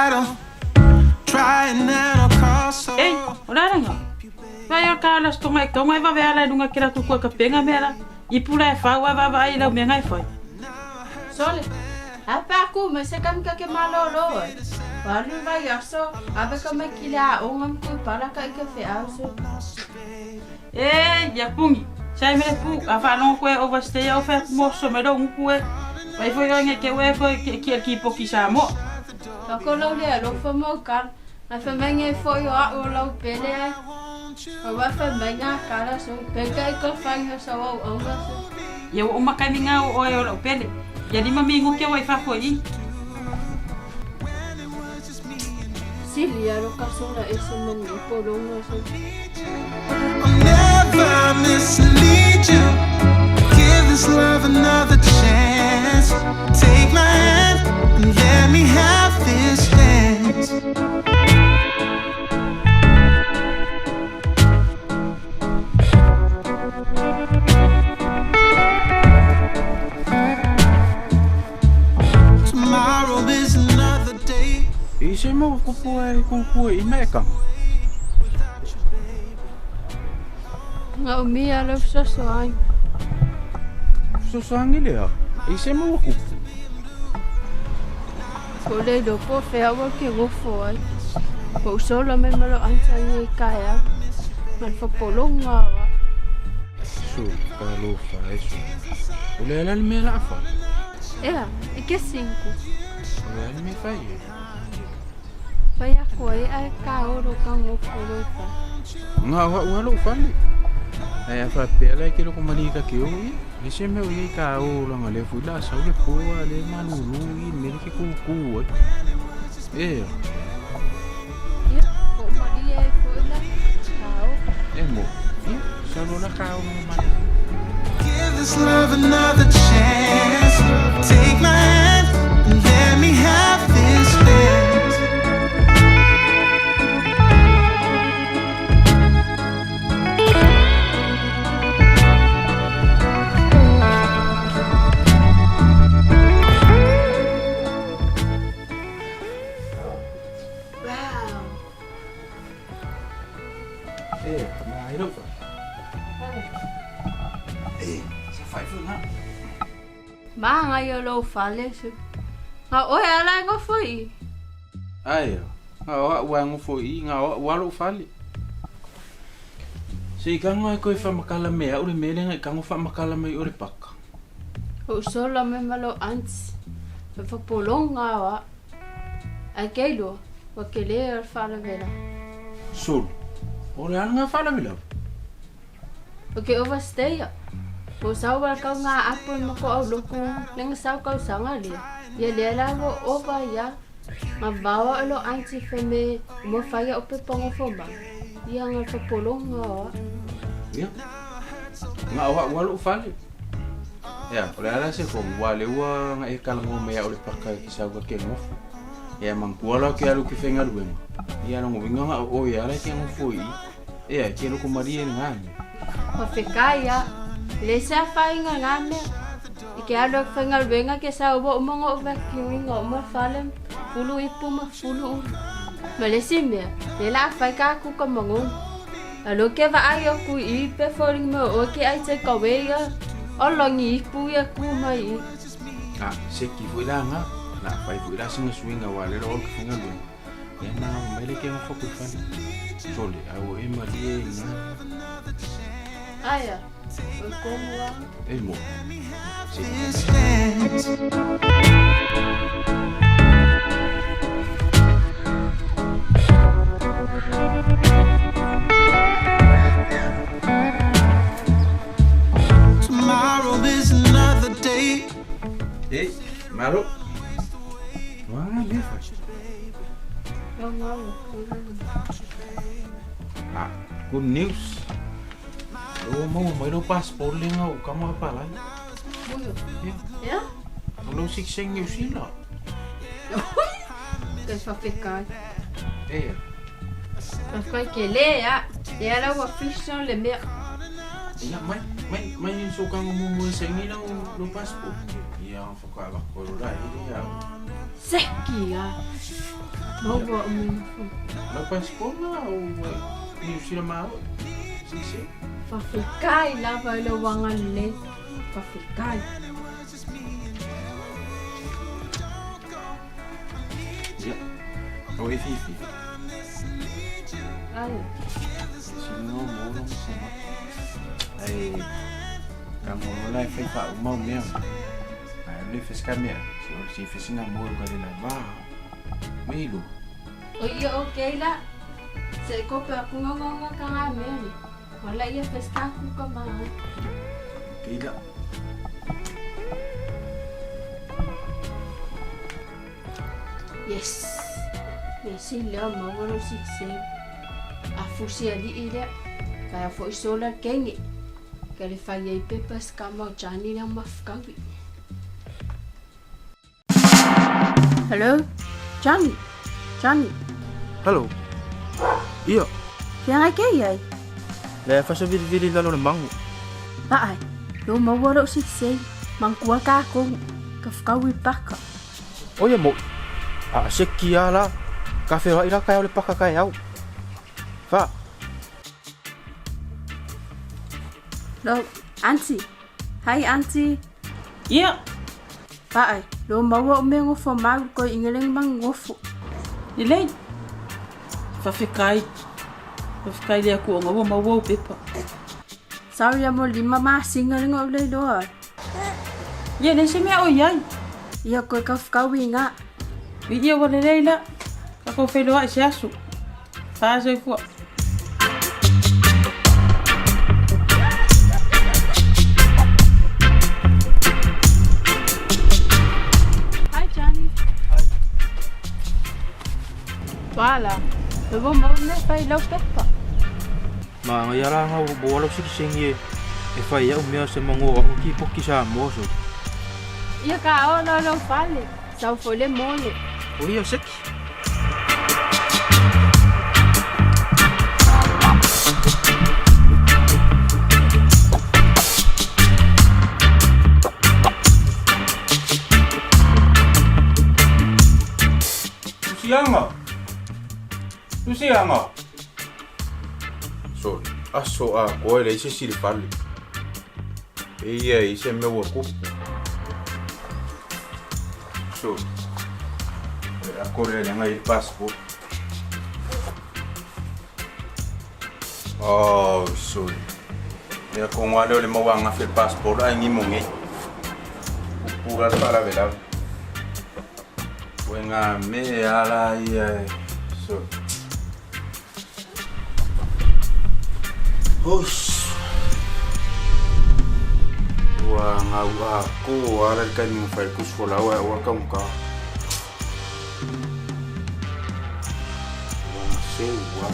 battle. Trying at all costs. So Ei, o le a lenga? Fai o ka ala stonga e kaunga e vave ala i lunga ke la kuku e ka penga mea la. I pula e whau a vava ai lau mea ngai whai. Sole, a pe aku me se kami ka ke malolo ai. Walu vai aso, abe ka mai kile a onga mku pala ka ike fe aso. E, ia pungi. Sai mele pu, a whalongo koe overstay au whai mo so me lo nguku e. Vai foi o nge ke ue koe ke ki ki poki Samoa. Ka ko lau le alo fa mau kala. Na fa mai ngai fo yo a o lau pele ai. O wa fa mai ngā kala so. Peka i ka whainga sa wau aunga so. Ia ua uma kaimi ngā o oe o lau pele. Ia lima mi nguke ua i fafo i. Sili alo ka sola e se mani i polonga so. I'll never mislead you. Give this love another chance. Take my hand and let me have this dance. Tomorrow is another day. I se mau kupu e kuku i meka. Nga umi alo soso ai. Soso angi lea. I se mau kupu. Ko le lo po fe awa ke gofo ai. Ko sola me malo ansa i kaea. Man fa polonga wa. Su, ka lo fa e su. O le ala le mea la fa. Ea, e ke cinco. O le ala me fa e. Fai ako e ai ka oro ka ngofo lo fa. Nga wa ua lo fale. Ai a fa pe ala ke lo ko mali ka ke o i. Le se me o i ka o la nga le fu la sa le po a le malulu i me le ke ku ku e. E, Ia, ko mali e fo ila. Ka o. e mo. I, sa lo la ka o no mali. Give this love another chance. Take my hand and let me have this dance. Wow. E, ma ai lo fa. E, sa fai fu nga. Ma ngai o lo fale so. Nga oe ala e ngofo i. Ai, nga o ua ngofo i nga o ua lo fale. Se i kanga e koe whamakala mea, ure mele nga i kanga whamakala mai ore paka. O sola me malo ansi. Fa fa polonga wa. Ai keilo, wa ke le al fala vela. Solo. Ore ala nga whala vila. O ke overstay ya. O sau wal kau ngā apo ma ko au loku lenga sau kau sanga lia. Ia lea la wo ova ia. Nga vawa elo ansi fe me mo whaia o pe pongo foma. Ia nga fa polonga wa. Ia. Nga o ua lo fale. Ia, o le ala se ko ua le ua nga e kala ngo mea ore paka ki sau ka ke ngofo. Ia mangkua la ke alu ki whenga luenga. Ia no winga nga o ia ala ke ngofo i. Ia, ke loko marie ni ngā mea. Wa whekai ia. Le sea whainga ngā mea. I ke alu ak whainga luenga ke sa uwa umonga o vakiuinga o ma fale fulu ipu ma fulu ulu. Ma le si mea, le la whai ka ku ka mangun. Alo ke wa ai o ku i pe foring me o ke ai te kawe ia. O longi ipu ia ku mai i. Ah, se ki fui la nga. La whai fui la singa suinga wa le lo ki whenga luenga. Ia nā mai le ke ngofo ku fale. Sole, au e marie i ngā. Aia, o komu a. E mo. Se This dance. Tomorrow is another day. E, malo. Wā, le whai. Ngā ngā ngā. Ah, good news. Lo mau mai lo passport le ngau kama pa lai. Muyo. Ia. Ia? O lo sik seng New Zealand. Te whawhekai. E, Whawhekai ke le ia. Ia la ua fish le mea. Ia, mai, mai, mai so kanga mo mo sa ngi lau lo passport. Ia, whaka wako ro la i au. Seki a. Maua o mea fo. Lau passport na o ni usila mau. Sisi. Whawhikai lava i le wanga le. Whawhikai. Ia. O e fifi. Ai. Sino mo lo mo. Ai ka mo la e fai fa o mau mea. Ai le fiska mea. Si o si fisinga mo ka le la va. Meilu. O ia o keila. Se ko pe aku ngongonga ka ngā mea ni. Wala ia feska ku ka maa. Keila. Yes. Me si leo maua lo sikse. A fusi ali i lea. Kai a fo i sola kengi. Ka le fai ai pepa ska mau jani lea mafkawi. Hello? Johnny? Johnny? Hello. Ia. Whia ngai ke iai? Le fasa vili vili lalo le mangu. Paai. Lo maua lo sikse. Mangkua ka kongu. Ka whakaui paka. O ia mo. A se ki a la. Ka whewa ira kai au le paka kai au. Wha. Lo, auntie. Hi, auntie. Ia. Paai. Lo maua o mea ngofo mau ko ingeleng mang ngofo. Lelei. Whawhekai. Whawhekai lea ku o ngaua maua o pepa. Sorry mo lima ma singa lenga o le loa. Ia le se mea o iai. Ia koe ka whakaui ngā. I ia wa lelei la. Ka kou whailoa i se aso. Wha soifua. Hi, Johnny. Hi. Wala. Lo mo me fai lau pepa. Ma nga yara nga o bo alo siki sengi e. E fai au mea se mango o ki poki sa moso. Ia ka o lo lo fale. Sau fo le mole. O ia seki. Lucianga. Lucianga. Sorry. Aso a koe le ise sili fale. E ia i se mea ua kupu. Sorry. A kore le ngai passport. Oh, sorry. Ia ko ngā leo le maua ngā fe passport ai ngi mo ngi. Pura le pala vela. Koe ngā me ala ia e. Sorry. Hos. Ua ngā ua ko ala le kai minga whai kus fo lau e ua kaunga. Ua ngā se ua.